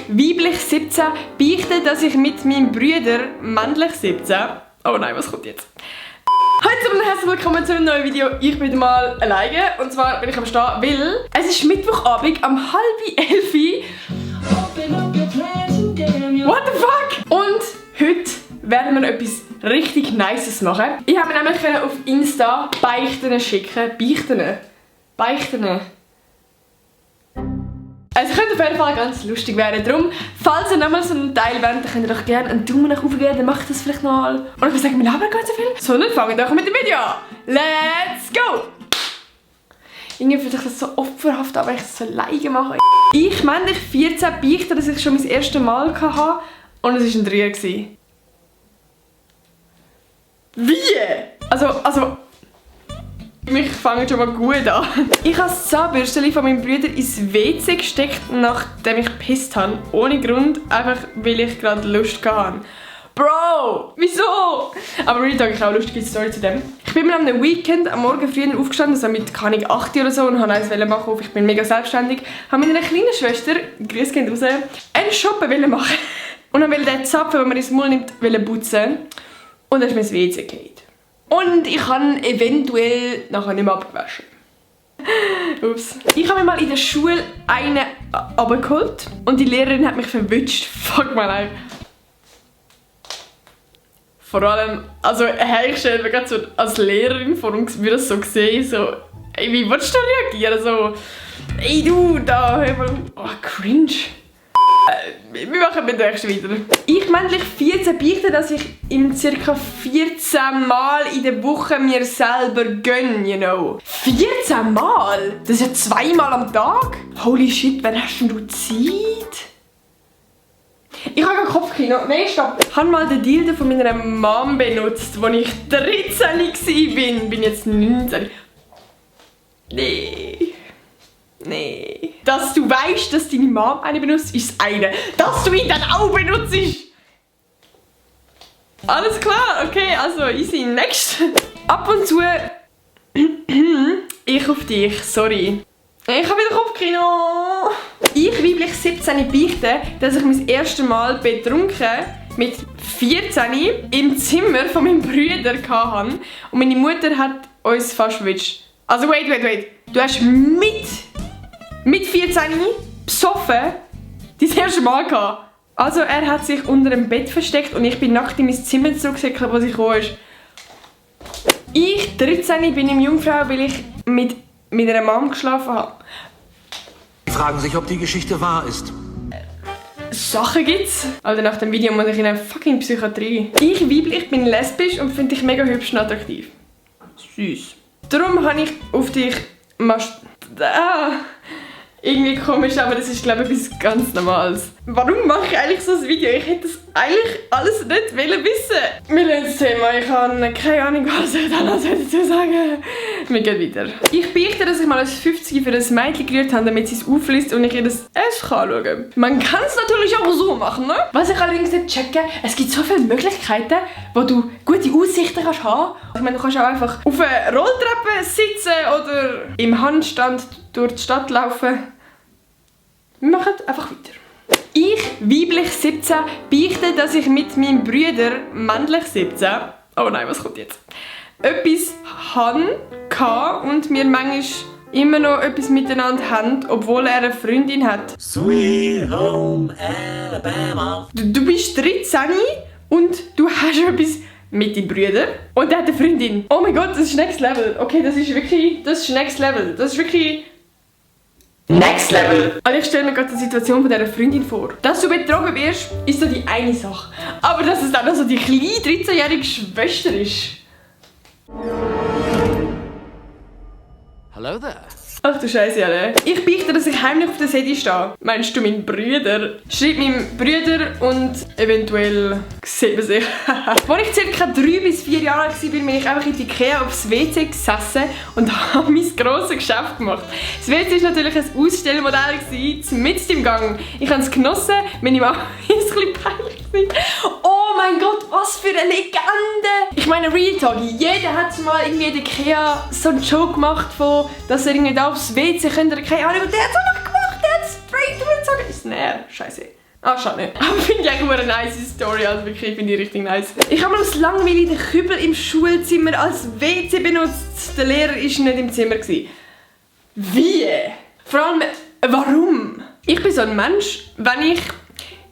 weiblich 17, beichte, dass ich mit meinem Bruder, männlich 17... Oh nein, was kommt jetzt? Hallo und herzlich willkommen zu einem neuen Video. Ich bin mal alleine und zwar bin ich am Stehen, weil es ist Mittwochabend um 10:30. What the fuck? Und heute werden wir etwas richtig Nices machen. Ich habe nämlich auf Insta Beichten schicken. Beichten. Es könnte auf jeden Fall ganz lustig werden. Darum, falls ihr nochmal so einen Teil wollt, dann könnt ihr doch gerne einen Daumen nach oben geben, dann macht das vielleicht mal. Und ich würde sagen, wir labern gar nicht so viel. So, dann fangen wir doch mit dem Video an. Let's go! Irgendwie fühlt sich das so opferhaft an, wenn ich das so leise mache. Ich männlich 14 beichte, dass ich schon mein erstes Mal hatte. Und es war ein Dreier. Wie? Also... Ich fange schon mal gut an. Ich habe das Zahnbürstchen von meinem Bruder ins WC gesteckt, nachdem ich gepisst habe. Ohne Grund, einfach weil ich gerade Lust hatte. Bro! Wieso? Aber Real Talk, ich habe auch eine lustige Story zu dem. Ich bin mir am Weekend am Morgen früh aufgestanden, so mit 8 oder so, und wollte eins machen auf. Ich bin mega selbstständig. Habe meiner kleinen Schwester, Grüß gehen raus, einen Shoppen machen. Und dann wollte den Zapfen, den man ins Maul nimmt, putzen. Und dann ist mir ins WC gefallen. Und ich habe eventuell nachher nicht mehr abgewaschen. Ups. Ich habe mir mal in der Schule einen abgeholt und die Lehrerin hat mich verwünscht. Fuck mal leid. Vor allem, also ich stelle mir gerade so als Lehrerin vor uns würde das so sehen, so, ey, wie willst du da reagieren? So, ey du, da, hör mal, oh, cringe. Wir machen mit der nächsten weiter. Ich männlich 14 beichte, dass ich im ca. 14 Mal in der Woche mir selber gönne, you know. 14 Mal? Das ist ja 2 Mal am Tag? Holy shit, wann hast denn du Zeit? Ich habe kein Kopfkino. Nein, stopp. Ich habe mal den Dildo von meiner Mom benutzt, als ich 13 war. Bin jetzt 19. Nee. Dass du weißt, dass deine Mom eine benutzt, ist das eine. Dass du ihn dann auch benutzt. Alles klar, okay, also easy. Next. Ab und zu... ich auf dich, sorry. Ich habe wieder Kopfkino. Ich weiblich 17 beichte, dass ich mein erstes Mal betrunken mit 14 im Zimmer von meinem Bruder hatte. Und meine Mutter hat uns fast verwünscht. Also wait. Du hast mit 14 besoffen dein erste Mal gehabt. Also er hat sich unter dem Bett versteckt und ich bin nackt in mein Zimmer zurückgesäckelt, als ich gekommen ist. Ich, 13, bin im Jungfrau, weil ich mit einer Mom geschlafen habe. Sie fragen sich, ob die Geschichte wahr ist. Sachen gibt's. Also nach dem Video muss ich in eine fucking Psychiatrie. Ich weiblich bin lesbisch und finde dich mega hübsch und attraktiv. Süß. Darum habe ich auf dich irgendwie komisch, aber das ist, glaube ich, etwas ganz Normales. Warum mache ich eigentlich so ein Video? Ich hätte das eigentlich alles nicht wissen. Wir lernen das Thema. Ich habe keine Ahnung, was ich da noch dazu sagen. Wir gehen weiter. Ich beichte, dass ich mal ein 50 für ein Mädchen gerührt habe, damit sie es aufliest und ich ihr das erst anschauen kann. Man kann es natürlich auch so machen, ne? Was ich allerdings nicht checke, es gibt so viele Möglichkeiten, wo du gute Aussichten kannst haben. Ich meine, du kannst auch einfach auf einer Rolltreppe sitzen oder im Handstand durch die Stadt laufen. Wir machen einfach weiter. Ich, weiblich 17, beichte, dass ich mit meinem Bruder, männlich 17, oh nein, was kommt jetzt? Etwas hatte und wir manchmal immer noch etwas miteinander haben, obwohl er eine Freundin hat. Sweet Home Alabama. Du bist 13 und du hast etwas mit deinem Bruder und er hat eine Freundin. Oh mein Gott, das ist Next Level. Okay, das ist Next Level. Das ist wirklich... Next Level! Also ich stelle mir gerade die Situation von dieser Freundin vor. Dass du betrogen wirst, ist so die eine Sache. Aber dass es dann noch so die kleine 13-jährige Schwester ist. Hello there. Ach du Scheiße, alle. Ich beichte, dass ich heimlich auf der Seite stehe. Meinst du meinen Bruder? Schreib meinem Bruder und eventuell sehen wir sich. Als ich ca. 3 bis 4 Jahre alt war, bin ich einfach in die Ikea aufs WC gesessen und habe mein grosses Geschäft gemacht. Das WC war natürlich ein Ausstellmodell, mitten im Gang. Ich habe es genossen, meine Mama war ein bisschen peinlich. Oh mein Gott, was für eine Legende! Ich meine, Real Talk, jeder hat mal irgendwie in der Ikea so einen Joke gemacht, von, dass er irgendwie da aufs WC könnte, keine Ahnung, und der hat es einfach gemacht, der hat es straight durchgezogen. Ist näher, scheiße. Ah, schade nicht. Aber finde ich eigentlich eine nice Story, also wirklich, finde ich richtig nice. Ich habe mal aus Langeweile den Kübel im Schulzimmer als WC benutzt. Der Lehrer war nicht im Zimmer. Wie? Vor allem, warum? Ich bin so ein Mensch, wenn ich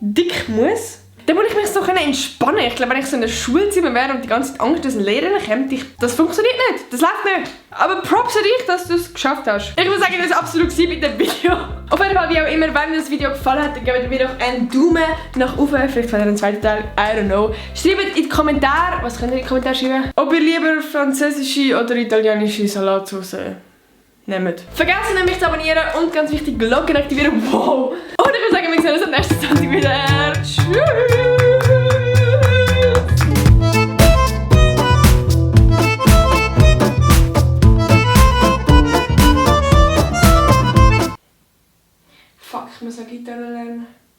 dick muss, dann muss ich mich so entspannen. Ich glaube, wenn ich so in einem Schulzimmer wäre und die ganze Zeit Angst, dass ein Lehrer kommt, das funktioniert nicht. Das läuft nicht. Aber Props an dich, dass du es geschafft hast. Ich muss sagen, das war absolut mit dem Video. Auf jeden Fall, wie auch immer, wenn dir das Video gefallen hat, dann gebt mir doch einen Daumen nach oben. Vielleicht vielleicht einen zweiten Teil, I don't know. Schreibt in die Kommentare, was könnt ihr in die Kommentare schreiben? Ob ihr lieber französische oder italienische Salatsauce nehmt. Vergessen nämlich zu abonnieren und ganz wichtig, Glocken aktivieren. Wow! Und ich würde sagen, wir sehen uns am nächsten Sonntag wieder. Tschüss!